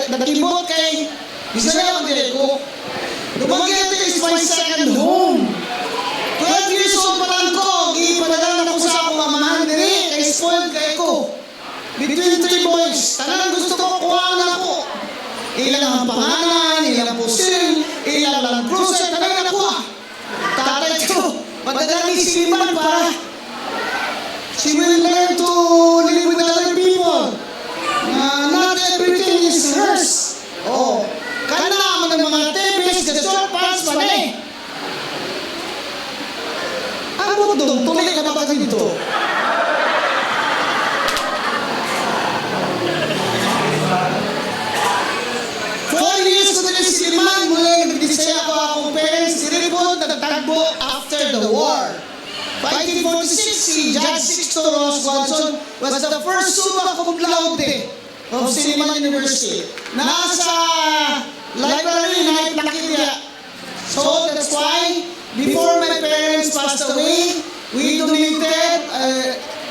Nakibot kay Bisaya man dili ko. Dumaguete is my second home. 12 years old pa lang ko, gipadala na ko sa akong amahan diri, kay spoiled kay ko. Between three boys, tanan gusto ko, kuha na ako. Ilang ang pangalan, ilang pusil, ilang Land Cruiser, tanan na kuha. Tatay ko, padala ni Silliman para she will learn to live with other people. Not everything is hers. Oh, kana man ang mga Teves, the short pants pa ni. Ano dong? Tuloy ka na ba dito? 4 years ko din si Liman, mula nagdisaya ko akong parents, diri po nagtagbo after the war. 1946, si Judge Sixto Ross Guanzon was the first summa cum laude of Silliman University. Nasa library na Plaquilla. So that's why, before my parents passed away, we donated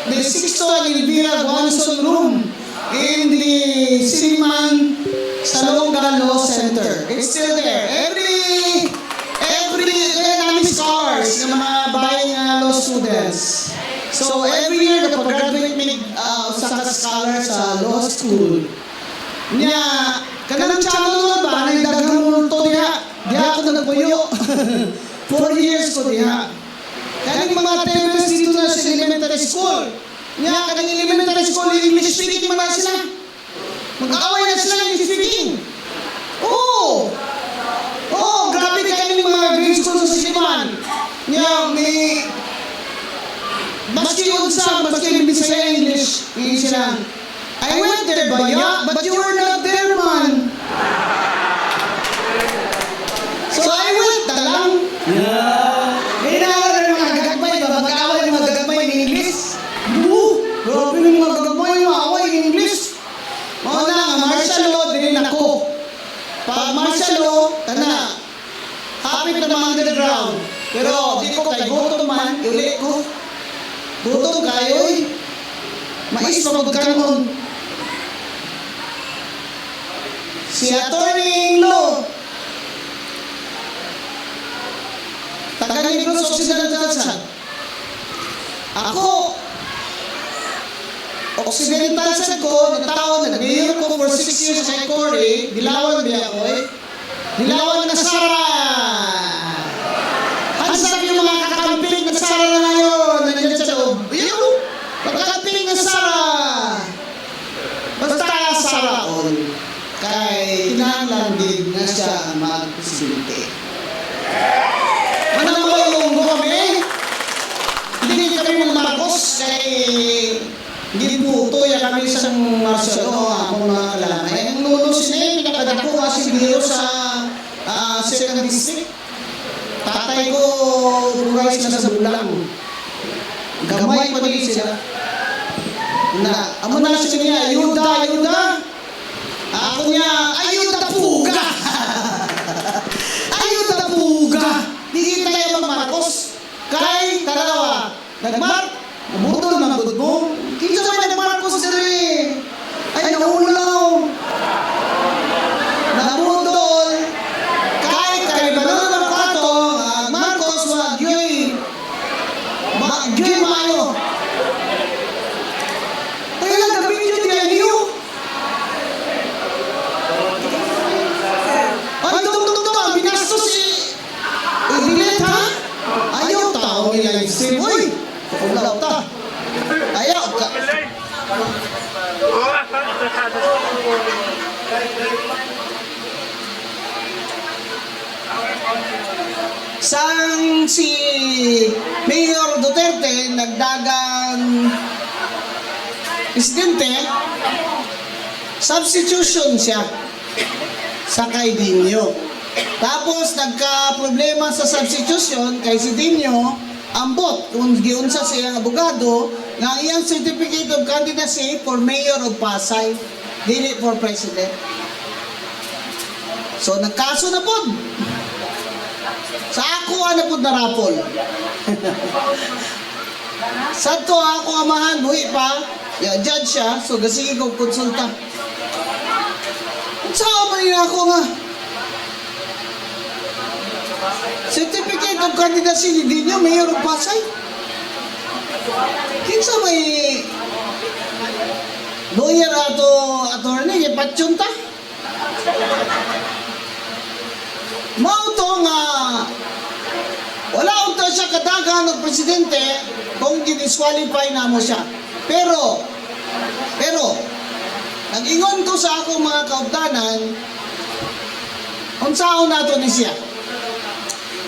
the Sixto and Elvira Guanzon room in the Silliman Salonga Law Center. It's still there. Every, kaya namin scholars ng mga buying law students. So every year, kapag-graduate may usa ka scholar sa law school. Nya, kanang channel nun ba, nagdaghang multo diha. Diha ako nagpuyo. 4 years ko diha. Kaning mga Teves dito na sa elementary school. Nya, kaning elementary school, English speaking man na sila. Mag-away na sila English speaking. Oo! Oo, grabe kaning mga grade school sa Silliman. Nya, may maski unsa, maski Bisaya English, hindi sila. "I went there, baya, but you were not there, man. So I went na lang." Yeah. Inaaway ng mga gagmay ba? Mag-away ng mga gagmay in English? Woo! Grabe ng mga gagmay yung away in English. Mao na nga, martial law, dili na ko. Pag martial law, kana, hapit na mga underground. Pero di ko kay gutom man, uli ko. Gutom kayo eh. Mais pa kanon. Si Attorney Inglo, taga Negros Occidental sad. Ako, Occidental sad ko, nagtaon, nag-mayor ko for 6 years kay Cory, Dilawan biya ko eh. Dilawan na Sara! Hands up yung mga kakamping na Sara na ngayon, nandiyan sa loob. Yun, kakamping na Sara! Basta Sara all. Kay kinahanglan din na siya magpresidente. Manang mo yung kami, hindi kami mag-Marcos kay gibuto ya kami sa martial law akong mga kalamay. Ang lolo sila, pinakadako kasi biro sa second district. Tatay ko, buray sila sa bulang. Gamay pa din sila. Na, amo na siya niya, ayuda, ayuda. Ako niya, ayuda puga. Ayuda puga. Di tayo mag-Marcos. Kay, tanawa, nagmark, nabutol man gud mo. Kinsa may nagmarcos diri? Ay, naulaw. Nabudol. Kay, kay, balo na kato, ang Marcos, wag yoy, ma, yoy maayo. Ay, lang, video diyan niyo. Ay, dong, dong, dong, binastos si i-delete ha? Ayaw tao ni live stream. Uy! Ulaw ta. Ayaw ka. Sang si Mayor Duterte nagdagan presidente, substitution siya sa kay Dino. Tapos nagka-problema sa substitution kay si Dino, ambot kung giunsa sa iyang abogado nga ang iyang certificate of candidacy for mayor of Pasay, dili for president. So nagkaso na pod. Sa ako na pod na rapol. Sadto ako amahan buhi pa, ya judge siya, so gasige ko konsulta. Sa ni ako nga certificate of candidacy ni Diño, mayor of Pasay. Kinsa may lawyer ato, attorney, kay patyon ta. Mao to nga wala unta siya kadagan og presidente kung gi-disqualify namo siya. Pero nag-ingon ko sa akong mga kaupdanan, unsaon nato ni siya.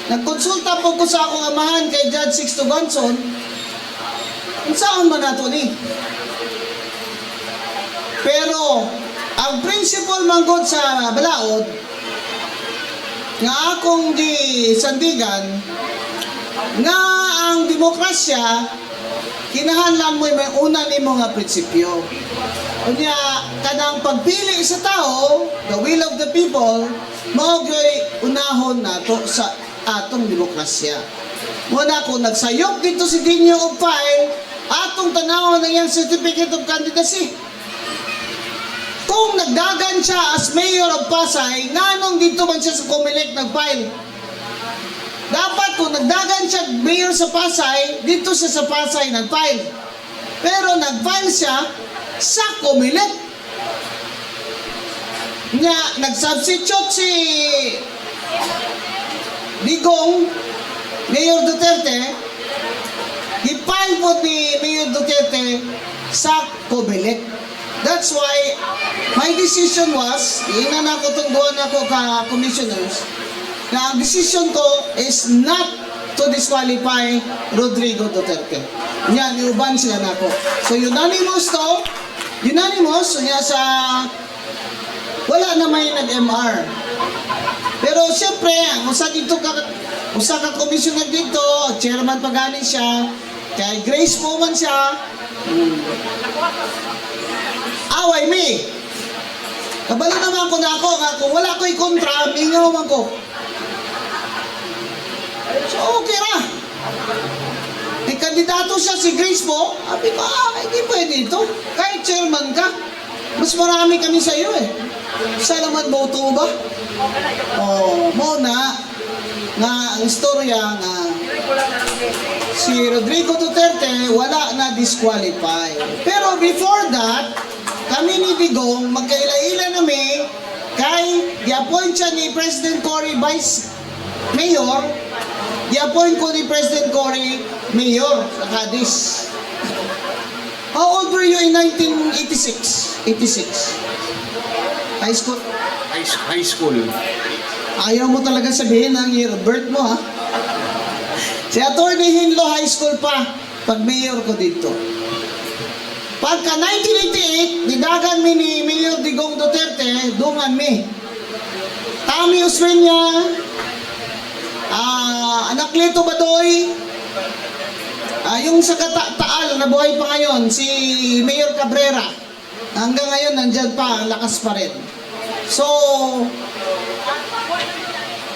Nagkonsulta po ko sa akong amahan kay Judge Sixto Gonson, unsaon man nato ni. Pero ang principle manggod sa balaod nga akong gisandigan nga ang demokrasya, kinahanglan mo may una nimo nga prinsipyo. Unya, kanang pagpili sa tao, the will of the people, mao gyoy unahon nato sa atong demokrasya. Muna kung nagsayop dito si Diño og file, atong tanawon ang iyang certificate of candidacy. Kung nagdagan siya as mayor of Pasay, nganong dito man siya sa Comelec nag-file? Dapat kung nagdagan siya mayor sa Pasay, dito siya sa Pasay nag-file. Pero nag-file siya sa Comelec. Nga, nag-substitute si Digong, Mayor Duterte, i-file po ni Mayor Duterte sa Comelec. That's why my decision was, ina na ako itong duha na ako ka commissioners, na ang decision ko is not to disqualify Rodrigo Duterte. Yan, iuban sila nako. So unanimous to, unanimous, niya sa wala na may nag-MR. Pero siyempre, ang usa ka commissioner dito, chairman pa gani siya, kay Grace po man siya. Away mi. Kabalo naman ko na ako, nga kung wala ko'y kontra, mingaw man ko. So okay ra. Eh, kandidato siya si Grace po, sabi ko, ah, hindi pwede ito. Kahit chairman ka, mas marami kami sa iyo eh. Sa naman boto mo ba? Oh, mo na nga ang istorya nga si Rodrigo Duterte wala na disqualify. Pero before that, kami ni Digong, magkaila-ila nami kay gi-appoint siya ni President Cory Vice Mayor, gi-appoint ko ni President Cory Mayor sa Cadiz. How old were you in 1986? 86. High school? High school. Ayaw mo talaga sabihin ang year of birth mo, ha? Si Attorney Hinlo, high school pa pag mayor ko dito. Pagka 1988, didagan mi ni Mayor Digong Duterte, dungan mi. Tommy Osmeña, Anacleto Badoy, yung sa Taal na buhay pa ngayon, si Mayor Cabrera. Hanggang ngayon, nandyan pa, ang lakas pa rin. So,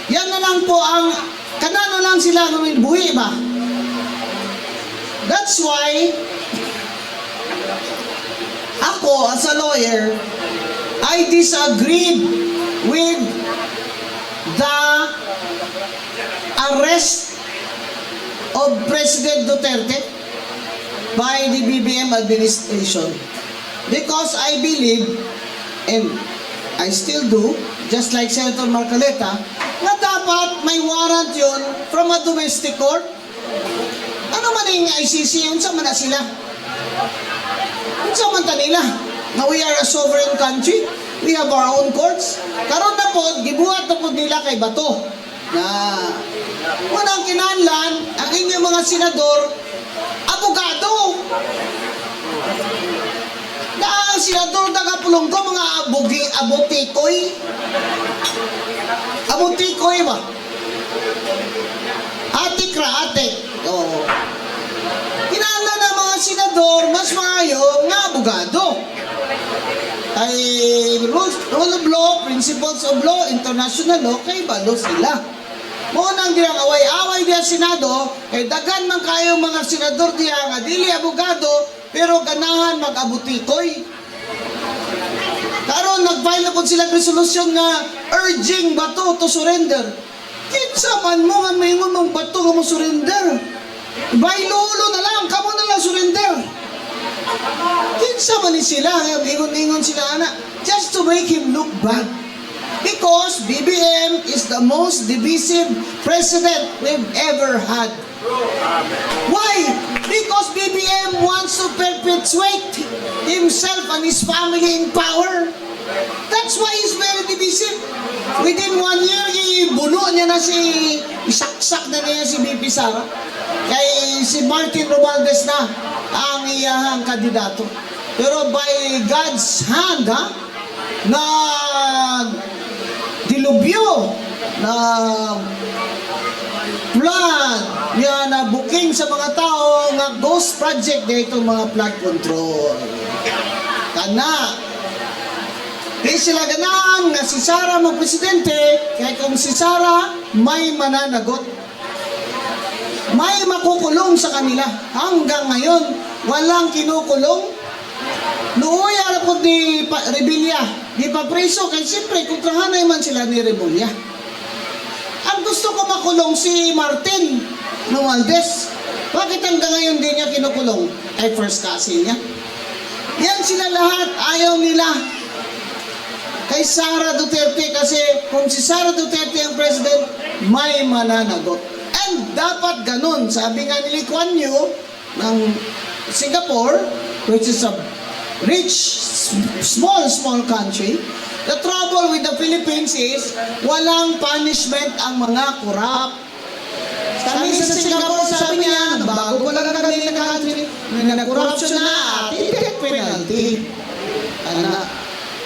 yan na lang po ang, kana na lang sila ng buhi ba? That's why, ako as a lawyer, I disagreed with the arrest of President Duterte by the BBM administration. Because I believe, and I still do, just like Senator Marcoleta, na dapat may warrant yun from a domestic court. Ano man yung ICC, unsa man na sila? Unsa man ta nila? Na we are a sovereign country. We have our own courts. Karon na po, gibuhat na po nila kay Bato. Na unang kinahanglan, ang inyong mga senador, abogado. Na ang senador taga-pulong ko, mga abugi, abutikoy. Abutikoy ba? Atik ra, atik. Oo. Kinahanglan ng mga senador, mas maayo nga abogado. Ay rules, rule of law, principles of law, international law, kay balo sila. Mo nang diyang away-away diya Senado, kay daghan man kayo mga senador diya nga dili abogado, pero ganahan mag-abutikoy. Karon nag-file na po sila resolution nga urging Bato to surrender. Kinsa man mo nga maingon mong Bato nga mo surrender? Baylo na lang, kamo na lang surrender. Kinsa man ni sila nga ingon-ingon sila ana just to make him look bad. Because BBM is the most divisive president we've ever had. Why? Because BBM wants to perpetuate himself and his family in power. That's why he's very divisive. Within one year, ibuno niya na si, isaksak na niya si VP Sara. Kay si Martin Romualdez na ang iyahang kandidato. Pero by God's hand, ha, na dilubyo, na flood, niya na booking sa mga tao nga ghost project dito mga flood control. Kana, di sila ganahan nga si Sara mo presidente, kaya kung si Sara may mananagot. May makukulong sa kanila. Hanggang ngayon, walang kinukulong. Luoy ara po ni pa, Revilla, di pa preso, kaya siyempre, kontrahanay man sila ni Revilla. Ang gusto ko makulong si Martin Romualdez. Bakit hanggang ngayon di niya kinukulong? Ay, first cousin niya. Yan sila lahat, ayaw nila kay Sara Duterte kasi kung si Sara Duterte ang president, may mananagot. And dapat ganun. Sabi nga ni Lee Kuan Yew ng Singapore, which is a rich, small, small country, the trouble with the Philippines is walang punishment ang mga corrupt. Sabi sa Singapore, sabi niya, bago pa lang kami na country, na corruption na, death penalty. Ana,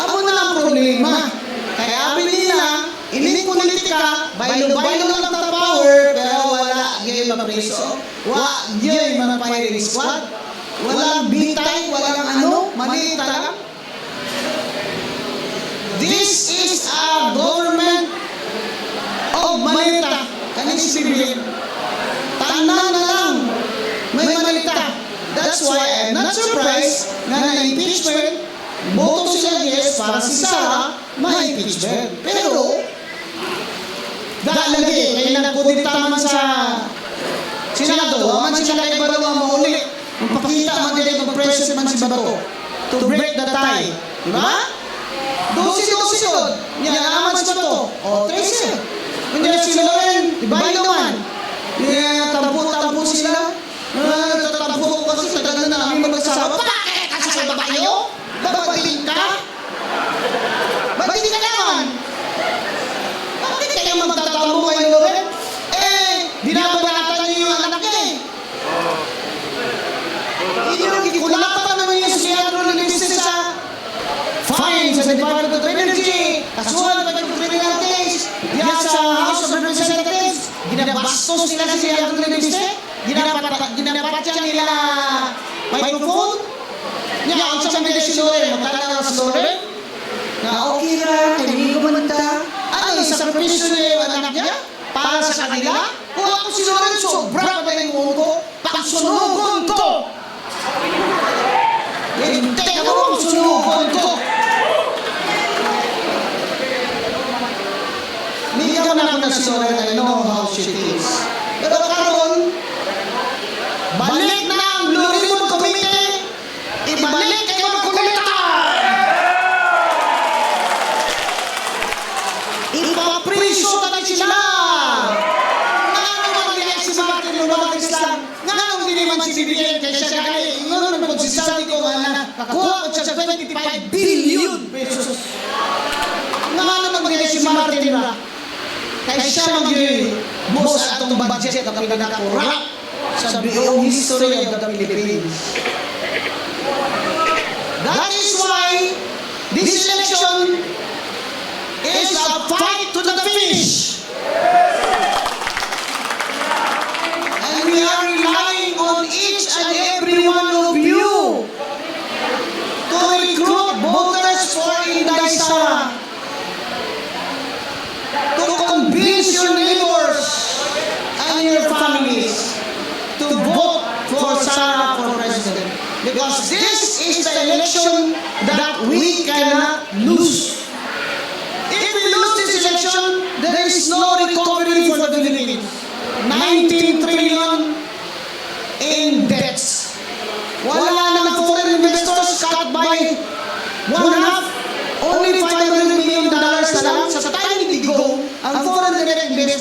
amo na ang problema. Kaya abi nila, ining politika, baylo-baylo lang ta power, pero wala gyud mapriso. Wa gyud ma-firing squad. Walang bitay, walang ano, malita lang. This is a government of malita. Kaning si BBM. Tanan na lang. May malita. That's why I'm not surprised na na-impeachment, boto sila yes para si Sara ma-impeachment. Pero, dalagi, kaya nagkudita man sa Senado, man sila kay Balawa mauli. Magpakita man nila kung present man si Bato to break the tie. Di ba? 12-12 yun. Yan, naman si Bato. O, 13. Hindi si Loren, baylo man. Yeah, tampo-tampo sila. Nagtatampo ko kasi tagal na namin mag-asawa. Bakit? Kasal ba kayo? Babating ka? Ba't ka naman? Bakit kayo magtatampo kay Loren? Eh, binabanatan niyo yung anak niya eh. Inyo, gikulatan naman yung si Leandro Leviste sa fine sa Department of Energy, kasuhan pa yung criminal case, diyan sa House of Representatives, ginabastos nila si Leandro Leviste, ginapatya nila microphone. Nya, ang sa mga si Loren, magtanaw si Loren, na okay ra, kaibigan man ta. Ano, sakripisyo niya yung anak niya para sa kanila? Kung ako si Loren, sobra pa yung ko, pagsunugon ko! Hindi ako, sunugon ko! Hindi ka na ako na si Loren, I know how she thinks. Pero karon, balik na ang Blue Ribbon Committee, ibalik kay Magkulitan! Ipapriso na sila! Nga naman nila si Martin Romualdez lang, nga nung hindi man si BBM, kaya siya gani, ingon naman si Zaldy Co nga na, nakakuha ko siya 25 billion pesos. Nga naman nila si Martin ra, kaya siya mag boss atong budget ang pinaka-corrupt sa buong history of the Philippines. That is why this election is a fight to the finish. And we are relying on each and every one of you to recruit voters for Inday Sara, to convince your neighbors and your families to vote for Sara for president. Because this is the election that we cannot lose.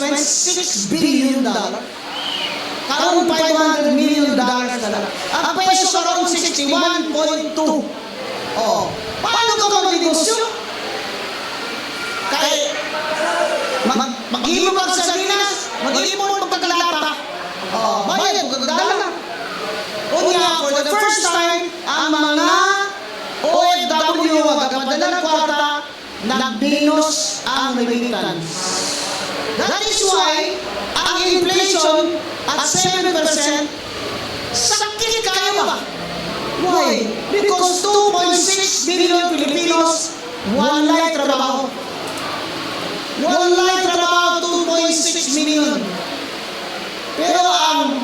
investment, $6 billion. Karon $500 million na lang. Ang peso karon 61.2. Oh, paano ka magnegosyo? Kay maghimo kag sardinas, mag-import pag kag lata. Oh, bayad kag dollar. Unya, for the first time, ang mga OFW nga nagapadala kwarta, nagminus ang remittance. That is why ang inflation at 7%, sakit kayo ba? Why? Because 2.6 million Filipinos walay trabaho. Walay trabaho, 2.6 million. Pero ang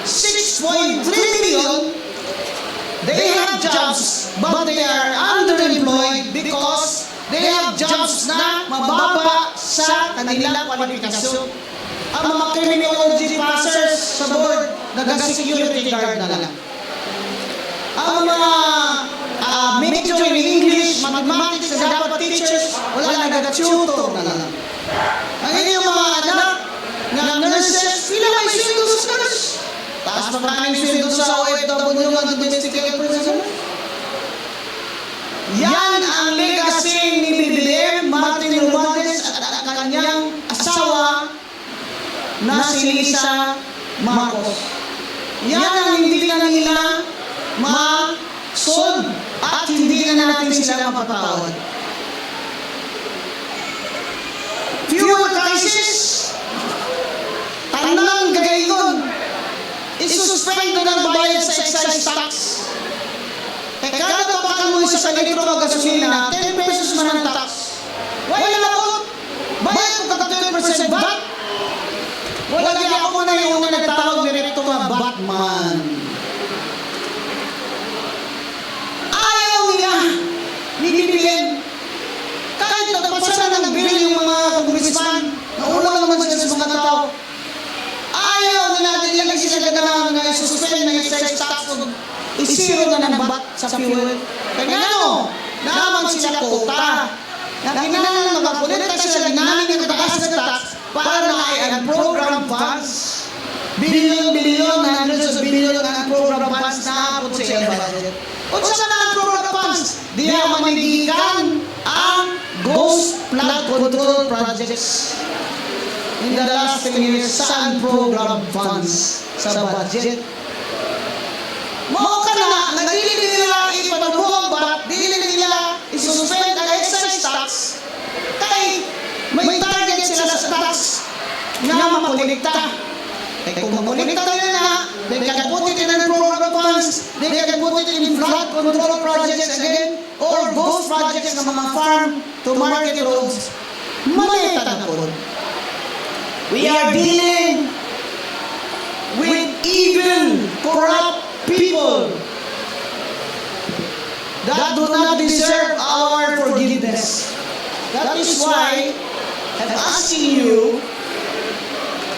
6.3 million, they have jobs, but they are underemployed because they have jobs na mababa sa kanilang kwalifikasyon. Ang mga criminology passers sa board, nag-security guard na lang. Ang mga major in English, mathematics, na dapat teachers, wala, nag-tutor na lang. Ang inyong mga anak nga nurses, sila may sweldo sa nurse. Taas pa maraming sweldo sa OFW nga domestic helpers sa nurse. Yan ang legacy ni BBM, Martin Romualdez at ang kanyang asawa na si Lisa Marcos. Yan ang hindi na nila ma-solve at hindi na natin sila mapatawad. Fuel crisis, tanang gagayon, isuspend na ng bayad sa excise tax. Eh, kada papakan mo sa litro ng gasolina, 10 pesos man ang tax. Wala na po. Bayad ko kag 12% VAT. Wala na ako na yung una nagtawag direkto nga Batman. Ayaw niya ni BBM. Kahit nagpasa na ng bill yung mga congressman, nauna naman sila sa mga tao. Ayaw nila, dili lang sila ganahan nga i-suspend na excise tax o i-zero na ng VAT sa fuel. Kaya ngano, naman sila quota. Na kinahanglan makakolekta sila namin ng kataas na tax para na ay unprogrammed funds. Billion, billion, hundreds of billion ang unprogrammed funds na apot sa iyang budget. Unsa na ang unprogrammed funds? Diya manigikan ang ghost flood control projects in the last 10 years sa unprogrammed funds sa budget. Mao ka na, nga dili nila ipanubo ang VAT, dili nila isuspend ang excise tax, kay may target sila sa tax nga makolekta. Kay kung makolekta nila na, they can put it in unprogrammed funds, they can put it in flood control projects again, or ghost projects ng mga farm to market roads. Mali tanakod. We are dealing with evil, corrupt people that do not deserve our forgiveness. That is why I'm asking you,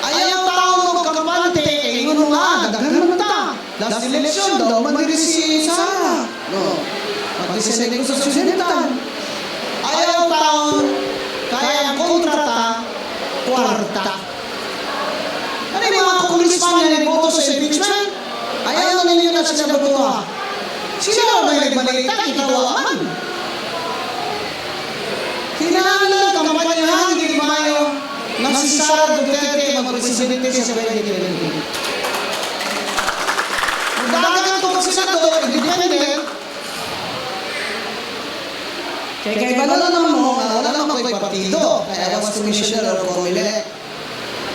ayaw tao mo kampante, kay ingon mo nga, daghan man ta. Last election daw, man diri si Sara. No. Mag-decide ko sa susundan. Ayaw taon, kaya ang kontrata, kwarta. Ano yung mga congressman na nagboto sa impeachment? Ayaw na ninyo na sila boto ha. Sila ba nagbalita? Kita man. Kinahanglan kampanyahan gid mayo nga si Sara Duterte magpresidente sa 2020. Magdagan ko kag senador, independent. Kay balo naman mo, nga wala naman ko'y partido. Kaya I was commissioner of COMELEC.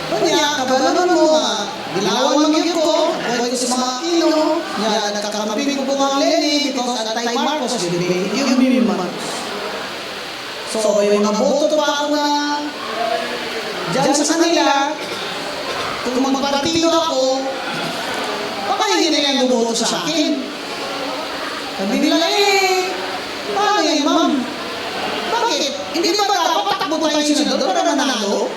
Unya, kabalo mo nga, gilawan man gyud ko, buhay ko sa mga Aquino, nya nagkakamping ko po ang Leni because anti-Marcos yun, yung Mimi Marcos. So, may mga boto pa ako na dyan sa kanila, kung magpartido ako, baka hindi na yan bumoto sa akin. Sabi nila, "Eh, paano yan, ma'am? Bakit? Hindi ba dapat takbo tayo sa senador para manalo?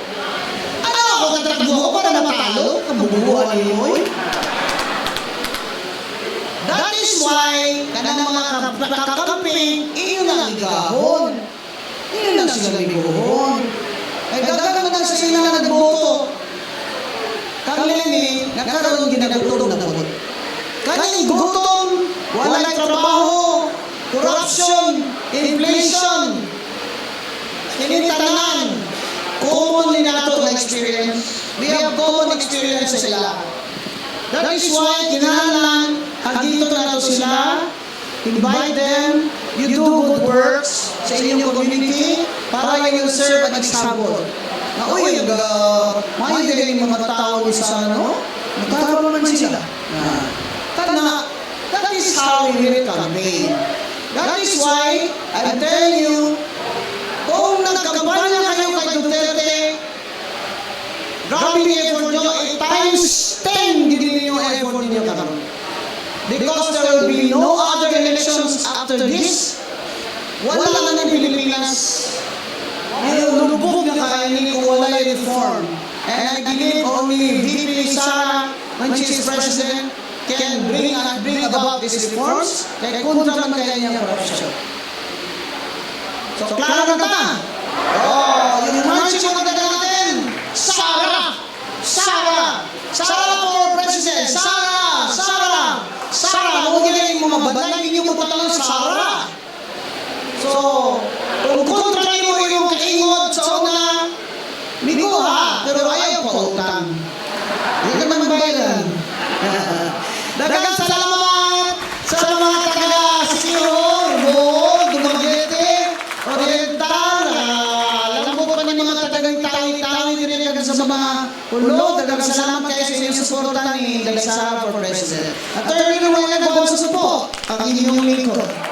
Ano ako, tatakbo ako para matalo? Kabubuhan ninyo, eh." That is why, kanang mga kakamping, iyo na ligahon. Iyo na sila ligohon. Ay daghang man sa ila nagboto. Kang Leni, nakaroon ginagutom na pod. Kaning gutom, walay trabaho, corruption, inflation, kini tanan, common ni nato na experience. We have common experience sa ila. That is why kinahanglan hagito nato sila, invite them, you do good works sa inyong community para you will serve an example. Na uy, may dili mga tao ni sa ano, magkakaroon man sila. Tana, that is how we will campaign. That is why I'm telling you, kung nagkampanya kayo kay Duterte, grabe yung effort nyo, eh, times 10 gid ninyo effort ninyo karon. Because there will be no other elections after this. Wala na ng Pilipinas. Ngayon, lubog na kaya ni kung wala yung reform. And I believe only VP Sara, when she is president, can bring about these reforms. Kaya kontra man kaya niya corruption. So, klaro na ta. Oh, yung marching order natin. Sara! Sara! Sara for president! Sara! Sara! Sara! Huwag niyo yung mga banay ninyo magpatanong Sara! So, kung kontra mo yung kaingod sa una, miguha, pero ayaw ko utang. Hindi ka man bayaran. Daghang salamat sa mga taga Siquijor, Bohol, Dumaguete, Oriental, alam ko pa ng mga tagang tawi-tawi diri hanggang sa mga ulo. Daghang salamat kayo sa inyong suporta ni Inday Sara for President. Attorney Rowena Gonzales po, ang inyong lingkod.